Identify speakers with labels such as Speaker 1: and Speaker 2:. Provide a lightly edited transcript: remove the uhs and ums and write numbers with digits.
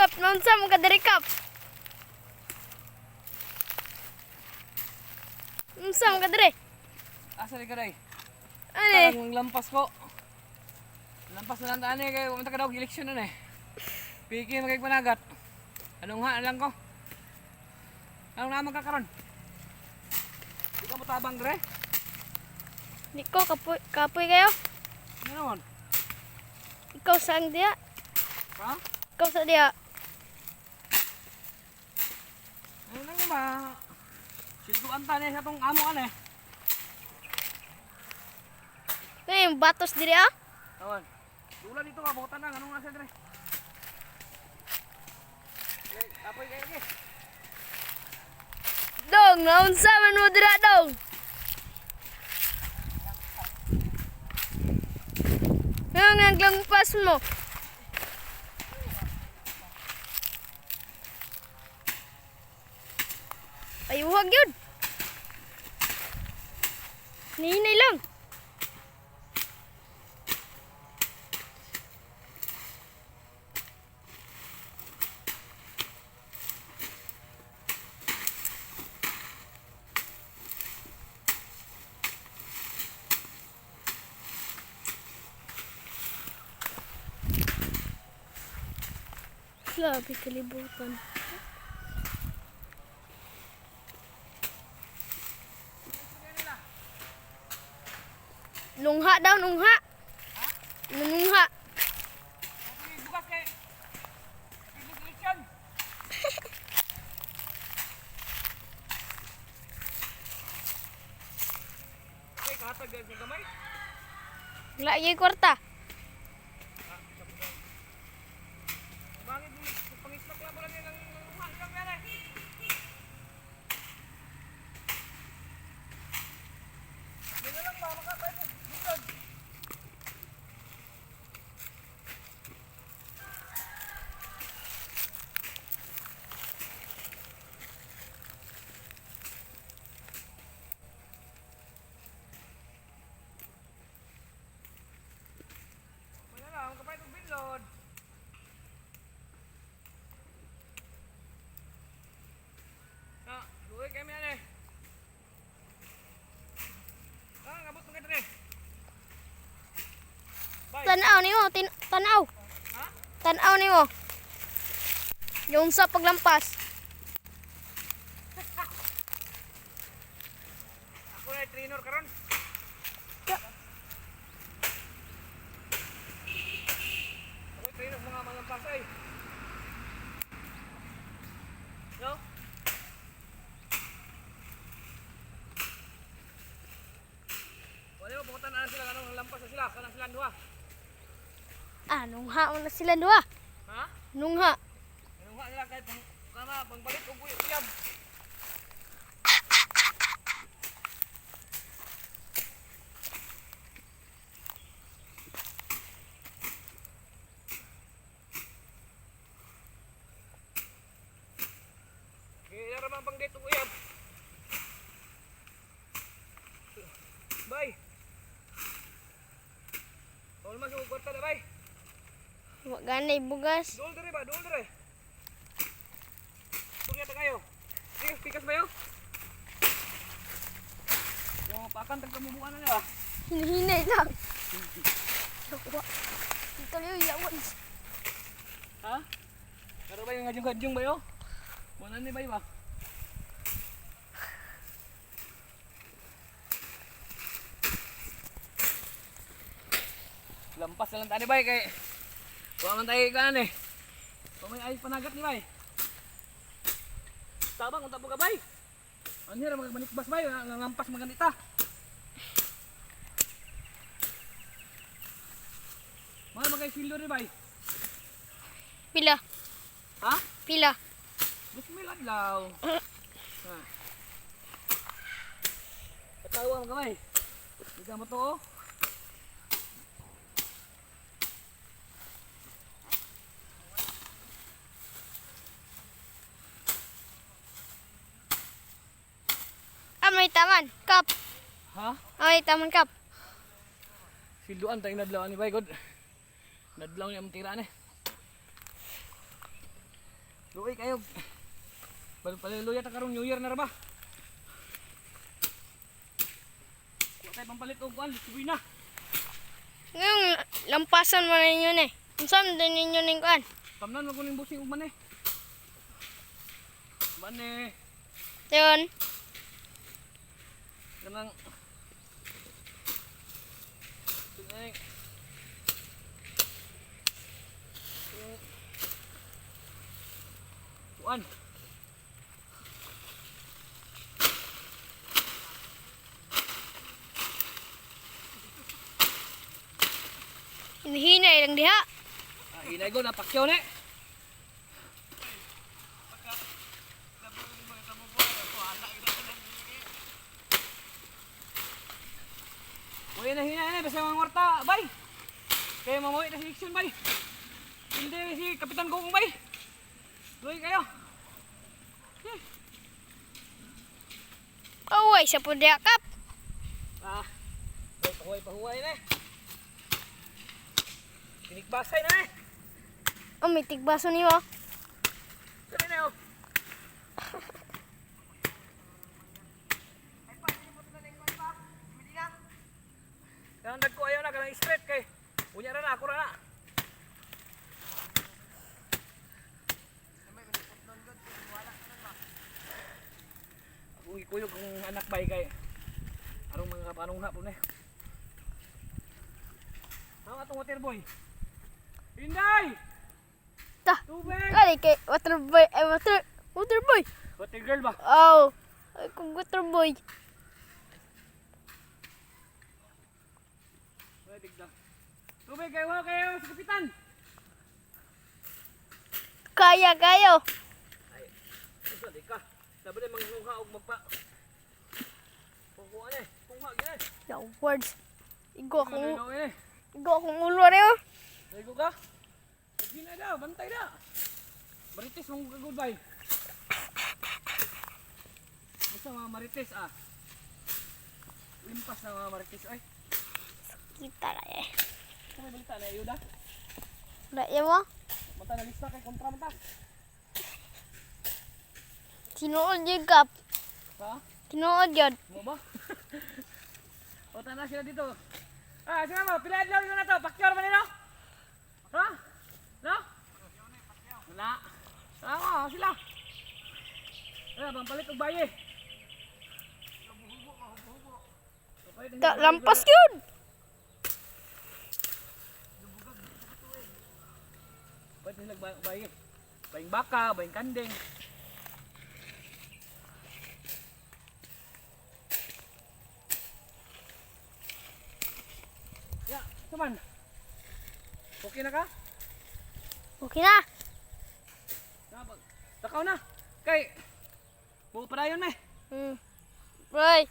Speaker 1: Kap, naunsa mo ka diri, Kap? Unsa mo ka diri?
Speaker 2: Asa di ka day?
Speaker 1: Ano?
Speaker 2: Parang lampas ko. Lampas na lang taan eh, kaya pumunta ka daw, eleksyon nun eh. Piki magay panagat. Anong ha, lang ko? Anong naman ka karon? Di ka mo tabang dre?
Speaker 1: Di ko kapoy, kapoy kayo.
Speaker 2: Ano naman?
Speaker 1: Ikaw sa ang diya.
Speaker 2: Ha?
Speaker 1: Ikaw sa diya.
Speaker 2: Ano lang ba? Silduan ta sa tong amo kan eh.
Speaker 1: Kaya yung batos diri ah.
Speaker 2: Tawan. Dula dito ka, butan lang. Anong nasa dre? Okay, kapoy kayo okay.
Speaker 1: Dong, naunsa man mo dira dong. Ngayon ang lampas mo. Ay, huwag yun. Nihinay lang. Grabe kalibutan. Lungha daw, lungha. Lungha.
Speaker 2: Sige, bukas kay. Sige, eleksyon. Okay, kahatag guys sa gamay.
Speaker 1: Wala yung kwarta.
Speaker 2: Bakit pangismak lang pala niya ng lungha lang yan eh. Hindi na lang ba, makakaya ko. Dito. Wala lang, kapay kong binlod. Ah, luwi kami yan eh. Ah, ngabot mo kayo dre. Bye.
Speaker 1: Tanaw nimo, tanaw.
Speaker 2: Ha?
Speaker 1: Tanaw nimo. Yung sa paglampas.
Speaker 2: Ako na yung trainer karon. Ako yung trainer mga malampas ay. No? Wala mo, pumunta na sila, anong lampas na sila, kana sila duha.
Speaker 1: Ah, nungha na sila duha.
Speaker 2: Ha?
Speaker 1: Nungha.
Speaker 2: Anong ha nila kahit pang, kama, pangbalit o buyab. Kaya ramang pangdate og uyab. Bay. Tol mas og kwarta na bay.
Speaker 1: Wa ganay bugas.
Speaker 2: Dool dire ba, dool dire. Turya ta kayo. Sige, pikas ba yo? Yo, pakan tag kamubuan na niya.
Speaker 1: Hinihinay lang. Yawa. Dito yung yawan.
Speaker 2: Ha? Pero ba yung ngadyong-ngadyong ba yo? Wala ni bay ba? Lampas na lang tani bay kay wa man tayo kanan eh. Wa may ayos panagat ni bay. Tabang unta po ka bay. Ano ra magmanikbas bay, lampas maganita. Mahal magay sweldo ni bay.
Speaker 1: Pila.
Speaker 2: Ha?
Speaker 1: Pila.
Speaker 2: 2,000 adlaw. Ha. Katawa mo gamay. Hindi mo to oh.
Speaker 1: Ah, may taman. Kap.
Speaker 2: Ha?
Speaker 1: Ah, may taman kap.
Speaker 2: Silduan tayong nadlaw ni bay god. Nadlaw niya ang tira ni. Luoy kayo. Paliluya ta karong New Year na ra ba? Wa tay pampalit og kuan, subi na.
Speaker 1: Ngayong lampasan mo na ninyo ni. Unsa man din ninyo ning kuan?
Speaker 2: Tamnan man kuning busing ug man eh. Man eh,
Speaker 1: Yun.
Speaker 2: kanang ay. Kuan.
Speaker 1: Hinihinay lang diha.
Speaker 2: Ah, inay ko napakyaw ni. Uy, na hina na basta mga ngorta, bay. Kaya mamuwi na selection, bay. Hindi si Kapitan Gugong, bay. Luy kayo. Eh.
Speaker 1: Kaway sa po diha kap.
Speaker 2: Ah. Bay, pahuway, pahuway na. Eh. Tinikbasay na eh.
Speaker 1: Oh, may tigbaso nimo.
Speaker 2: Dali na oh. Kanang dagko ayaw na kanang straight kay unya ra na ako ra na. Ako gikuyog kung anak bay kay arong mga panungha po ni. Ang atong water boy. Inday!
Speaker 1: Ta.
Speaker 2: Tubig!
Speaker 1: Kali kay water boy, ay water water boy.
Speaker 2: Water girl ba?
Speaker 1: Oh, ay kung water boy.
Speaker 2: Ay, tigda. Tubig kayo, wa kayo sa kapitan.
Speaker 1: Kaya kayo.
Speaker 2: Ay, usa di ka. Sabi na mangunguha og magpa. Kukuha na eh. Kuha gina.
Speaker 1: No words. Igo akong
Speaker 2: Ano eh.
Speaker 1: igo akong ulo rin. Oh.
Speaker 2: Ligo ka. Gina daw, bantay na. Marites mong goodbye. Basta mga marites ah. Limpas na mga marites ay.
Speaker 1: Kita ra eh.
Speaker 2: Kung may balita na iyo da.
Speaker 1: Wala yan mo.
Speaker 2: Mata na lista kay kontra mata.
Speaker 1: Tinuod yun kap.
Speaker 2: Ha?
Speaker 1: Tinuod yun.
Speaker 2: Mo ba? O tana sila dito. Ah, sila mo, pila adlaw yun na to. Pakyar man nila. Ha? No? Wala. Ah, sila. Eh, pampalit og baye.
Speaker 1: Ta, lampas yun.
Speaker 2: Palit nila baye. Baying baka, baying kanding. Ya, teman. Okay na ka?
Speaker 1: Okay na.
Speaker 2: Takaw na. Kay buo pa dayon eh.
Speaker 1: Bye.